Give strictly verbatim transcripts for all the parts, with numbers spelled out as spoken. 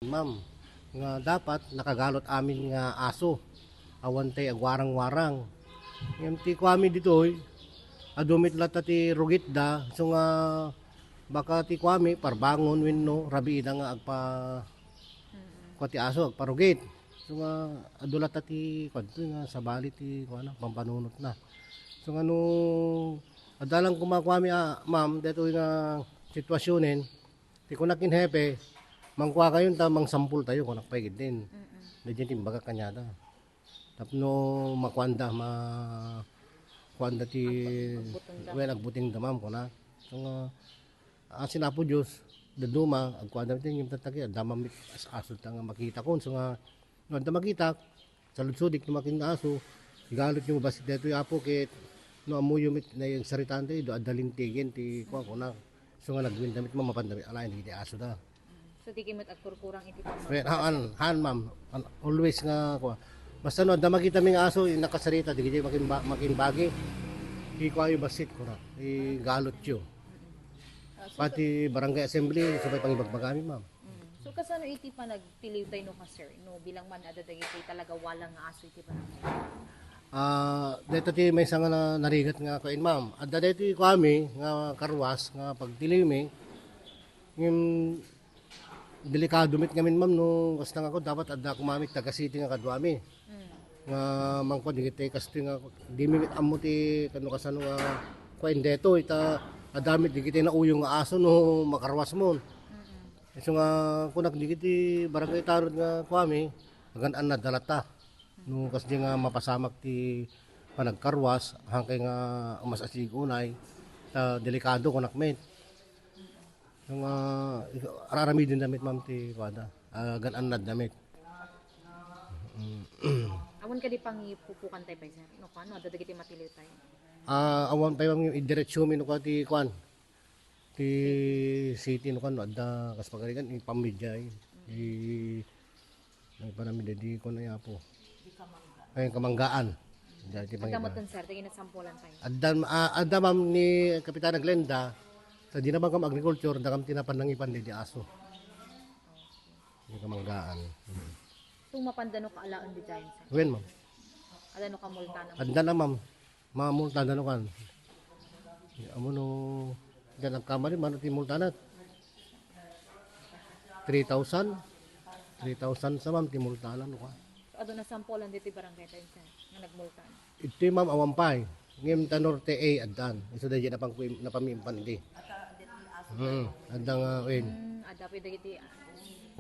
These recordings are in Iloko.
Ma'am, nga dapat nakagalot amin nga aso. Awan tay agwarang-warang. Ngem ti kuami ditoy, adu met latta ti rugitda. So nga, baka ti kuami, parbangon wenno rabiida nga agpa-, kua ti aso, agparugit. So nga, adu latta ti, kuanto nga, sabali ti, kuana, pampanunotna. So nga no, adda lang koma kuami, ah, ma'am, detoy nga sitwasionen, ti kunak ken hepe, mangkuakayon ta mangsampol tayo, kunak pay gidin. Mm-mm. Daydiay ti imbagak kaniada. Tapno makuanda, ma-, kuanda ti, Agbu-, agbutengda. Well, agbutengda, ma'am, kuna. So nga, asin Apo Dios, dadduma, agkuanda ti ngem tattaki, adda man met as-aso ta nga makita kon. So nga, no adda makita, saludsodik no makin aso, igalotyo bassit daytoy, Apo, ket no ammoyo met, nagsaritaan tayo, adda lintigen ti kuan, kuna. So nga, nagwinda met, ma'am, mapanda met alaen dagiti aso da. So, di kayo met agkurkurang iti pamag- Well, haan, haan, ma'am. An-, always nga, kua. Basta no, adda makita mi nga aso, nakasarita, di kayo makin-, makinbagi. Ikuayo bassit, kuna. Igalotyo. Ah, so, Pati barangay assembly, sabay pangibagbagami, ma'am. Mm. So, kasano iti panagtiliw tayo no ka, sir? No, bilang man adda dagiti talaga walang nga aso iti barangay. Ah, dayta ti maysa nga na-, narigat nga kuan, ma'am. Adda daytoy kuami nga karwas nga pagtiliwmi. Ngem delikado met ngamin, ma'am, no kasta nga ako, dapat adda koma met taga-city nga kaduami. Mm. Nga mangkuan, dagiti kastoy nga, di mi met ammo ti kano kasano nga kuan daytoy, ta adda met dagiti nauyo nga aso no makarwas mon. Mm-mm. Isu nga kunak dagiti barangay tanod nga kuami, agan-annad da latta. No kasdi nga mapasamak ti panagkarwas, hankay nga umas-asig unay, ta delikado kunak met. Nga, ar-aramiden da met, ma'am, ti kuada, agan-annad da met. Mm. Awan kadi pangipupukan tayo pay, sir? No, kuan, no, adda dagiti matiliw tayo. Ah, awan pay, ma'am, idiretso mi no kua ti kuan. Ti city no kan, no, adda kas pagarigan, ipammedia, eh. I-, ay, para mi dedi ko na yapo. Ay, kamanggaan. Dati Adda pangita. Mo ton, sir, dagiti nasampulan tayo. Adda, ah, adda, ma'am, ni Kapitana Glenda, sa di naman kam agriculture, adda kam tinapan nangipan di, di aso. Di kamanggaan. Hmm. So, mapanda no kaalaen di dyan, sir? Wen, ma'am. Adda no kamulta na? Adda na, ma'am. Mamulta da no kan. Amo no, diyan nagkamali, mano ti multa na? Three thousand? Three thousand sa, ma'am, ti multa na, no ka? So, aduna sampolan dito barangay tayo, sir, nga nagmulta na? Ito, ma'am, awan pay. Ngem ta Norte A, addan. Isu da dyan napang-, napamiimpan iti. Hmm, adda nga, wen. Hmm, adda pwede dagiti, ah.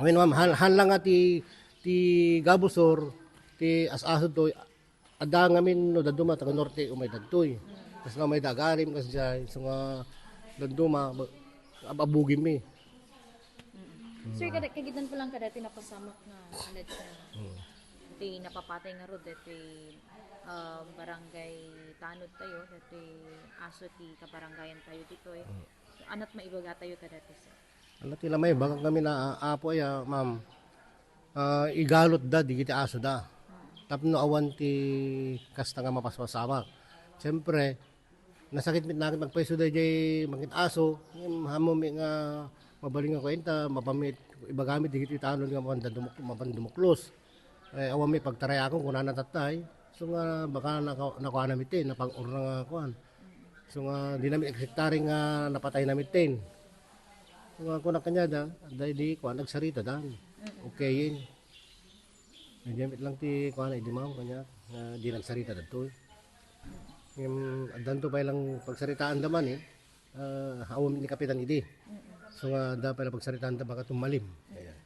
Wen, ma'am, hal-, hala nga ti, ti Gabusor, ti as-asod to, adda ngamin no dadduma taga Norte, umay dagtoy. Kas nga umay da agarim, kas jay, so nga dadduma, ba-, ab-, abugim mi. Mm. Sir, kada, kagidan pa lang kada ti napasamak nga alleged nga Mm. ti napapatay nga rod, ti, um, barangay tanod tayo, ti aso ti kabarangayan tayo ditoy. Mm. So, anat maibaga tayo kada ti, sir? Ala ti la maibaga kami na, ah, apo aya, ma'am. Ah, igalot da, digiti aso da. Tapno awan ti kasta nga mapaspasamak. Siyempre, nasakit met naket agpayso dayjay mangit aso, ngem ammom nga mabalin nga kuenta, mapamit, ibagami digiti tanod nga mapanda dumuk-, mapan dumuklos. Eh, awan mi pagtarayakon, kunana tattay. So nga, baka naka-, nakuana mi ti, napang-or na nga kuan. So nga, di namin ekspektari nga napatay namin tin. So nga, kuna kanya da, dahil di kuan, nagsarita dan. Okay, yun. Nagamit lang ti kuan, di ma'am, kanya, nga di nagsarita dadto. Yung, adanto pa ilang pagsaritaan da man eh. Ah, awan ni kapitan idi. So nga, da pa ilang pagsaritaan da, baka tumalim. Ayan.